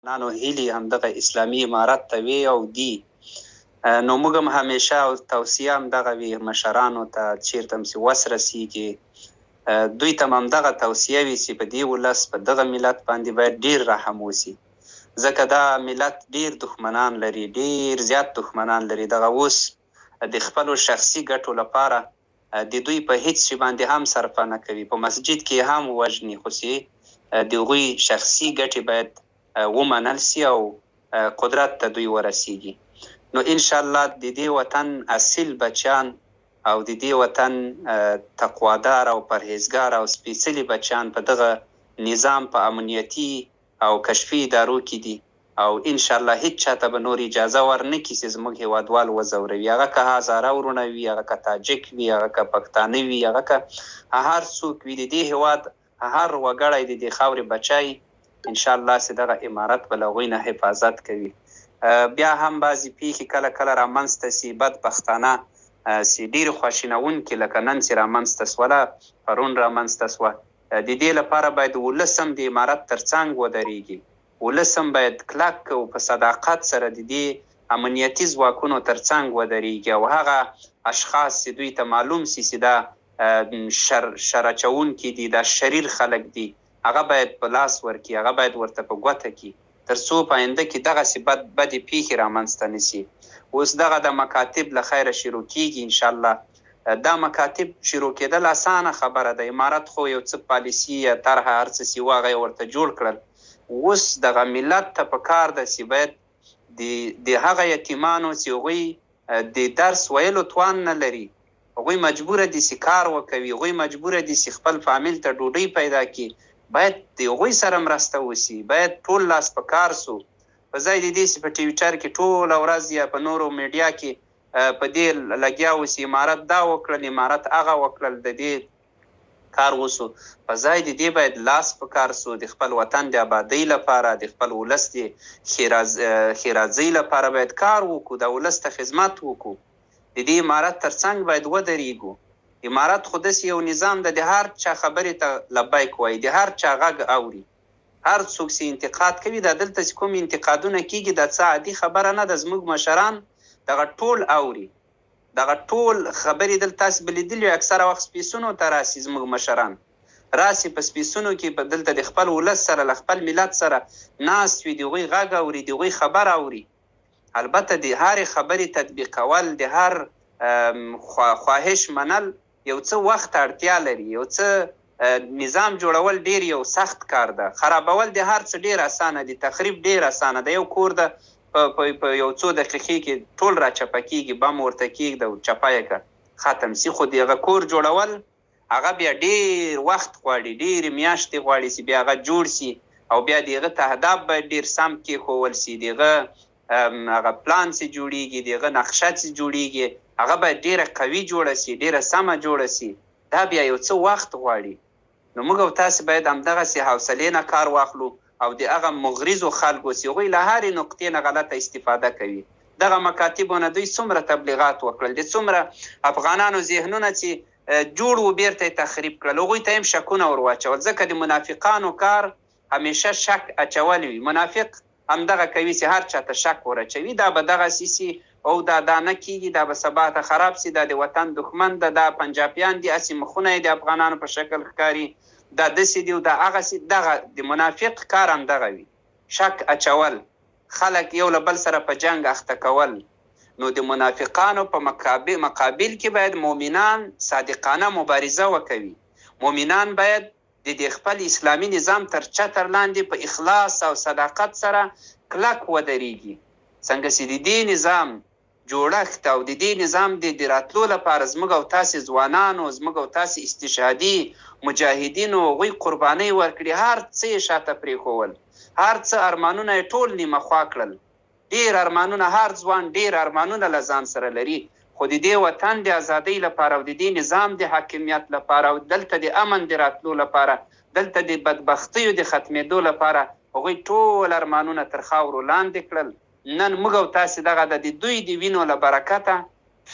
افغانانو هیلې همدغه اسلامي امارت ته وې او دي. نو موږ هم همیشه او توصیه هم دغه وي مشرانو ته، چیرته هم چې وس رسیږي دوی ته هم همدغه توصیه وي چې په دې ولس، په دغه ملت باندې باید ډیر رحم وسي، ځکه دا ملت ډیر دښمنان لري، ډیر زیات دښمنان لري. دغه اوس د خپلو شخصي ګټو لپاره د دوی په هیڅ شي باندې هم صرفه نه کوي، په مسجد کې هم وژني، خو چې د هغوی شخصي ګټې باید ومنل سي او قدرت ته دوی ورسیږي. نو انشاءالله د دې وطن اصیل بچیان او د دې وطن تقوادار او پرهیزګار او سپیڅلي بچیان په دغه نظام په امنیتي او کشفي ادارو کې دي، او انشاءالله هیڅ چاته به نور اجازه ورنه کړي چې زموږ هیوادوال وځوروي، هغه که هزاره وروڼه وي، هغه که تاجک وي، هغه که پښتانه وي، هغه که هر څوک وي، د دې هیواد هر وګړی د دې خاورې بچی انشاءالله چې دغه امارت به له هغوی نه حفاظت کوي. بیا هم بعضې پیښې کله کله رامنځته سي بدبختانه چې ډېرې خواشینوونکې، لکه نن چې رامنځته سوله، پرون رامنځته سوه. د دې لپاره باید ولس هم د امارت ترڅنګ ودرېږي، ولس هم باید کلک او په صداقت سره د دې امنیتي ځواکونو ترڅنګ ودرېږي، او هغه اشخاص چې دوی ته معلوم سي چې دا شر اچوونکي دي، دا شریر خلک دي، هغه باید په لاس ورکړي، هغه باید ورته په ګوته کړي، تر څو په آینده کې دغسې بدې پیښې رامنځته نه سي. اوس دغه د مکاتب له خیره شروع کیږي انشاءالله. دا مکاتب شروع کېدل اسانه خبره ده، امارت خو یو څه پالیسي یا طرحه هر څه سي وه، هغه یې ورته جوړ کړل. اوس دغه ملت ته په کار ده چې باید د هغه یتیمانو چې هغوی د درس ویلو توان نه لري، هغوی مجبوره دي چې کار وکوي، هغوی مجبوره دي چې خپل فامیل ته ډوډۍ پیدا کړي، باید د هغوی سره مرسته وسي، باید ټول لاس په کار سو. په ځای د دې چې په ټویټر کې ټوله ورځ یا په نورو میډیا کې په دې لګیا اوسي امارت دا وکړل، امارت هغه وکړل، د دې کار وسو، په ځای د دې باید لاس په کار سو، د خپل وطن د آبادۍ لپاره، د خپل ولس د ښېرازۍ لپاره باید کار وکړو، د ولس ته خدمت وکړو، د دې امارت ترڅنګ باید ودرېږو. امارت خو داسې یو نظام ده، د هر چا خبرې ته لبیک وایي، د هر چا غږ اوري، هر څوک چې انتقاد کوي، دا دلته چې کوم انتقادونه کیږي دا څه عادي خبره نه ده، زموږ مشران دغه ټول اوري، دغه ټول خبرې دلته تاسې به لیدلي وي، اکثره وخت سپیسونو ته راسي، زموږ مشران راسي په سپیسونو کې، په دلته د خپل ولس سره، له خپل ملت سره ناست وي، د هغوی غږ اوري، د هغوی خبره اوري. البته د هرې خبرې تطبیقول، د هر خواهش منل یو څه وخت اړتیا لري، یو څه نظام جوړول ډیر یو سخت کار ده، خرابول د هر څه ډیر اسانه دي، تخریب ډیر اسانه ده. یو کور ده په یو څو دقیقې کې ټول را چپه کیږي، بم ورته کیږي او چپه یې که ختم سي، خو د هغه کور جوړول هغه بیا ډیر وخت غواړي، ډېرې میاشتې غواړي چې بیا هغه جوړ سي، او بیا د هغه تهداب باید ډیر سم کېښوول سي، د هغه هغه پلان چې جوړیږي، د هغه نقشه چې جوړیږي، هغه باید ډېره قوي جوړه سي، ډېره سمه جوړه سي، دا بیا یو څه وخت غواړي. نو موږ او تاسې باید همدغسې حوصلې نه کار واخلو، او د هغه مغرضو خلکو چې هغوی له هرې نقطې نه غلطه استفاده کوي، دغه مکاتبو نه دوی څومره تبلیغات وکړل، د څومره افغانانو ذهنونه چې جوړ وو بیرته یې تخریب کړل، هغوی ته هم شکونه ور واچول، ځکه د منافقانو کار همیشه شک اچول وي. منافق همدغه کوي چې هر چاته شک ور اچوي، دا به دغسې سي او دا دا نه کیږي، دا به سبا ته خراب سي، دا د وطن دښمن ده، دا پنجابیان دي، هسې مخونه یې د افغانانو په شکل ښکاري، دا داسې دي او دا هغسې. دغه د منافق کار همدغه وي، شک اچول، خلک یو له بل سره په جنګ اخته کول. نو د منافقانو په مقابل کې باید مؤمنان صادقانه مبارزه وکوي، مؤمنان باید د دې خپل اسلامي نظام تر چتر لاندې په اخلاص او صداقت سره کلک ودرېږي. څنګه چې د دې نظام جوړښت او د دې نظام د راتلو لپاره زموږ او تاسې ځوانانو، زموږ او تاسې استشهادي مجاهدینو هغوی قربانۍ ورکړي، هر څه یې شاته پرېښوول، هر څه ارمانونه یې ټول نیمه خوا کړل. ډېر ارمانونه، هر ځوان ډېر ارمانونه له ځان سره لري، خو د دې وطن د ازادۍ لپاره او د دې نظام د حاکمیت لپاره او دلته د امن د راتلو لپاره، دلته د بدبختیو د ختمېدو لپاره هغوی ټول ارمانونه تر خاورو لاندې کړل. نن موږ او تاسې دغه د دوی د وینو له برکته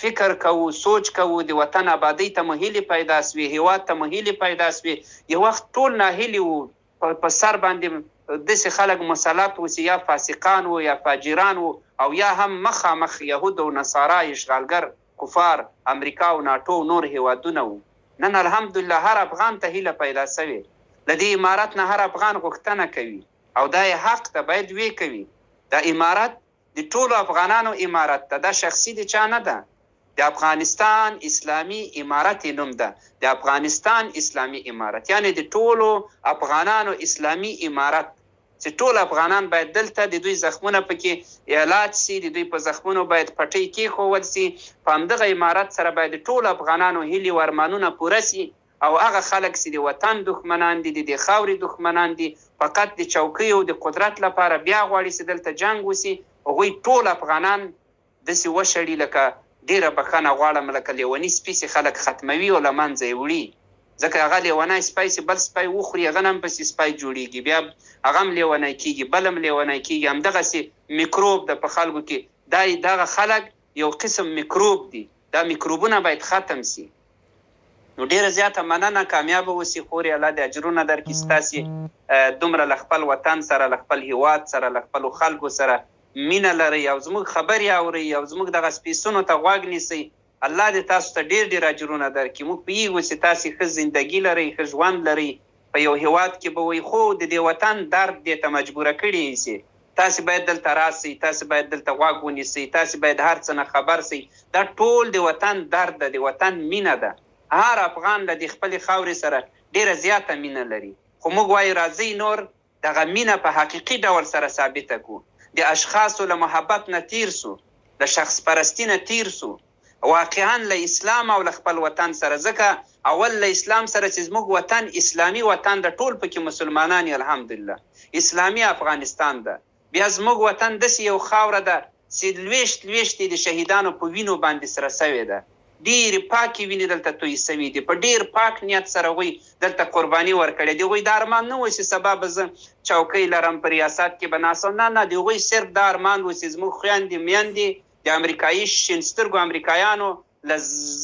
فکر کوو، سوچ کوو، د وطن آبادۍ ته مو هیلې پیدا سوې، هیواد ته مو هیلې پیدا سوې. یو وخت ټول ناهیلي وو، په سر باندې داسې خلک مسلط وو چې یا فاسقان وو یا فاجران وو او یا هم مخامخ یهود او نصارا اشغالګر کفار امریکا او ناټو او نور هیوادونه وو. نن الحمدلله هر افغان ته هیله پیدا شوې، له دې امارت نه هر افغان غوښتنه کوي او دا یې حق ده باید ویې کوي. دا امارت د ټولو افغانانو امارت ده، دا شخصي د چا نه ده، د افغانستان اسلامي امارت یې نوم ده، د افغانستان اسلامي امارت یعنې د ټولو افغانانو اسلامي امارت چې ټول افغانان باید دلته د دوی زخمونه پکې علاج سي، د دوی په زخمونو باید پټۍ کېښوول سي، په همدغه امارت سره باید د ټولو افغانانو هیلې او ارمانونه پوره سي او هغه خلک چې د وطن دښمنان دي، د دې خاورې دښمنان دي، فقط د چوکۍ او د قدرت لپاره بیا غواړي چې دلته جنګ وسي، هغوی ټول افغانان داسې وشړي لکه ډېره بښنه غواړم لکه لېوني سپي چې خلک ختموي او له منځه یې وړي، ځکه هغه لېونی سپی چې بل سپی وخوري هغه نه هم پسې سپی جوړېږي، بیا هغه هم لېونی کېږي، بل هم لېونی کېږي، همدغسې میکروب ده په خلکو کې، دا دغه خلک یو قسم میکروب دي، دا میکروبونه باید ختم سي. نو ډېره زیاته مننه، کامیابه اوسې خورې، الله دې اجرونه درکړي. ستاسې دومره له خپل وطن سره، له خپل هیواد سره، له خپلو خلکو سره مینه لرئ او زموږ خبرې اورئ او زموږ دغه سپیسونو ته غوږ نیسئ، الله دې تاسو ته ډېر ډېر اجرونه درکړي. موږ پوهېږو چې تاسې ښه زندګي لرئ، ښه ژوند لرئ، په یو هیواد کې به وئ، خو د دې وطن درد دې ته مجبوره کړي یئ چې تاسې باید دلته راسئ، تاسې باید دلته غوږ ونیسئ، تاسې باید هر څه نه خبر سئ. دا ټول د وطن درد ده، د وطن مینه ده. هر افغان له دې خپلې خاورې سره ډېره زیاته مینه لري، خو موږ وایو راځئ نور دغه مینه په حقیقي ډول سره ثابته کړو، د اشخاصو له محبت نه تیر سو، له شخص پرستی نه تیر سو، واقعا له اسلام او له خپل وطن سره، ځکه اول له اسلام سره چې زموږ وطن اسلامي وطن ده، ټول پکې مسلمانان یې الحمدلله، اسلامي افغانستان ده. بیا زموږ وطن داسې یو خاوره ده چې لوېشت لوېشت یې د شهیدانو په وینو باندې سره سوې ده، ډېرې پاکې وینې دلته تویې سوې دي، په ډېر پاک نیت سره هغوی دلته قرباني ورکړې. د هغوی دا ارمان نه و چې سبا به زه چوکۍ لرم په ریاست کې به ناست وم، نه نه، د هغوی صرف دا ارمان و چې زموږ خویندې میندې د امریکایي شین سترګو امریکایانو له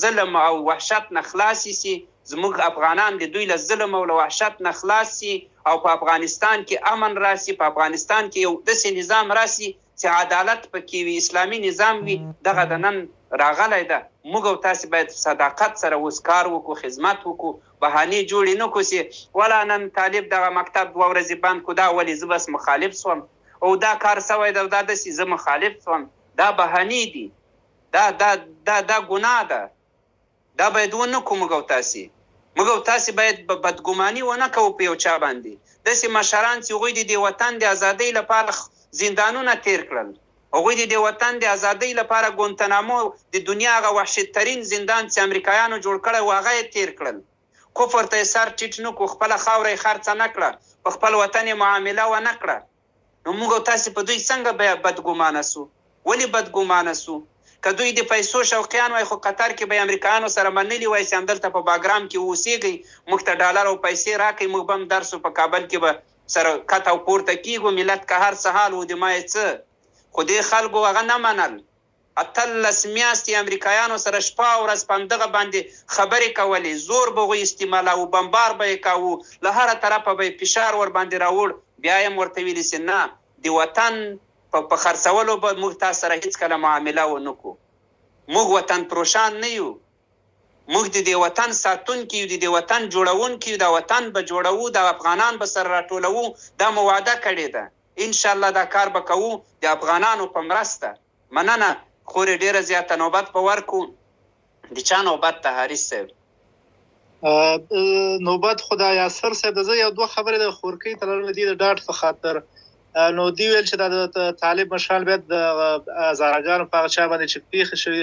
ظلم او وحشت نه خلاصې سي، زموږ افغانان د دوی له ظلم او له وحشت نه خلاص سي او په افغانستان کې امن راسي، په افغانستان کې یو داسې نظام راسي چې عدالت پکې وي، اسلامي نظام وي. دغه د نن راغلی ده، موږ او تاسې باید صداقت سره اوس کار وکړو، خدمت وکړو، بهانې جوړې نه کړو چې ولا نن طالب دغه مکتب 2 ورځې بند کړو، دا ولې زه بس مخالف سوم او دا کار سوی ده او دا داسې زه مخالف سوم. دا بهانې دي، دا دا دا دا ګناه ده، دا باید ونه کړو. موږ او تاسې، موږ او تاسې باید بدګماني ونه کوو په یو چا باندې. داسې مشران چې هغوی د دې وطن د ازادۍ لپاره زندانونه تیر کړل، هغوی د دې وطن د ازادۍ لپاره ګونتنامو د دنیا هغه وحشت ترین زندان چې امریکایانو جوړ کړی و هغه یې تیر کړل، کفر ته یې سر ټیټ نه کړو، خپله خاوره یې خرڅه نه کړه، په خپل وطن یې معامله ونه کړه. نو موږ او تاسې په دوی څنګه بیا بدګمانه سو؟ ولې بدګمانه سو؟ که دوی د پیسو شوقیان وای خو قطر کې به یې امریکایانو سره منلي وای چې همدلته په باګرام کې اوسېږئ، موږ ته ډالر او پیسې راکړئ، موږ به هم درسو په کابل کې به سره کته او پورته کېږو، ملت که هر څه حال و د ما یې څه. خو دې خلکو هغه نه منل. 18 میاشتې امریکایانو سره شپه او ورځ په همدغه باندې خبرې کولې، زور به هغوی استعمالاوه، بمبار به یې کاوه، له هره طرفه به یې فشار ورباندې راوړ. بیا یې هم ورته ویلي چې نه، د وطن په خرڅولو به موږ تاسو سره هیڅکله معامله ونه کړو. موږ وطن فروشان نه یو، موږ د دې وطن ساتونکي یو، د دې وطن جوړونکي یو، دا وطن به جوړوو، دا افغانان به سره راټولوو، دا مو وعده کړې ده، انشاءالله دا کار به کوو د افغانانو په مرسته. مننه خورې ډېره زیاته. نوبت به ورکو، د چا نوبت ته؟ حارث صاحب. نوبت خو د یاسر صاحب. زه یو دوه خبرې د خورکۍ ته لرم د دې د ډاډ په خاطر. نو دی ویل چې دا د طالب مشران باید د هزارهګانو په هغه چا باندې چې پېښې شوې،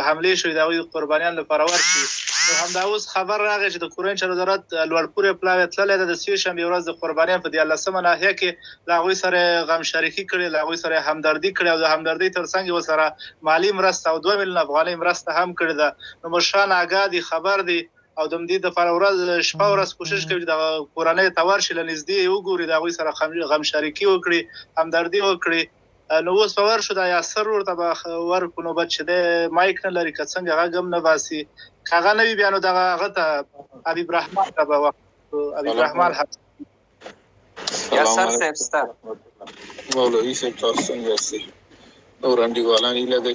حملې شوې، د هغوی قربانیان لپاره ورشي. نو همدا اوس خبر راغی چې د کورنیو چارو وزارت لوړپوړی پلاوی تللی ده د سې شنبې ورځ د قربانیان په 13مه ناحیه کې له هغوی سره غم شریکي کړې، له هغوی سره همدردي کړې او د همدردۍ ترڅنګ یې ورسره مالي مرسته او 2 میلیونه افغانۍ مرسته هم کړې ده. نو مشران آګاه دي، خبر دي او د همدې لپاره ورځ شپه ورځ کوشش کوي چې دغه کورنۍ ته ورشي، له نږدې یې وګوري، د هغوی سره غم شریکي وکړي، همدردي وکړي. نو اوس به ورشو دا یاسر ورور ته به ورکړو نوبت چې دی مایک نه لري، که څنګه غږ هم نه باسي، که هغه نه وي بیا نو دغه هغه ته حبیب رحمان ته به وخت، حبیب رحمان. سلام یاسر صاحب ستا مولوي صاحب، تاسو څنګه یاست؟ نور انډیوالان هیله ده.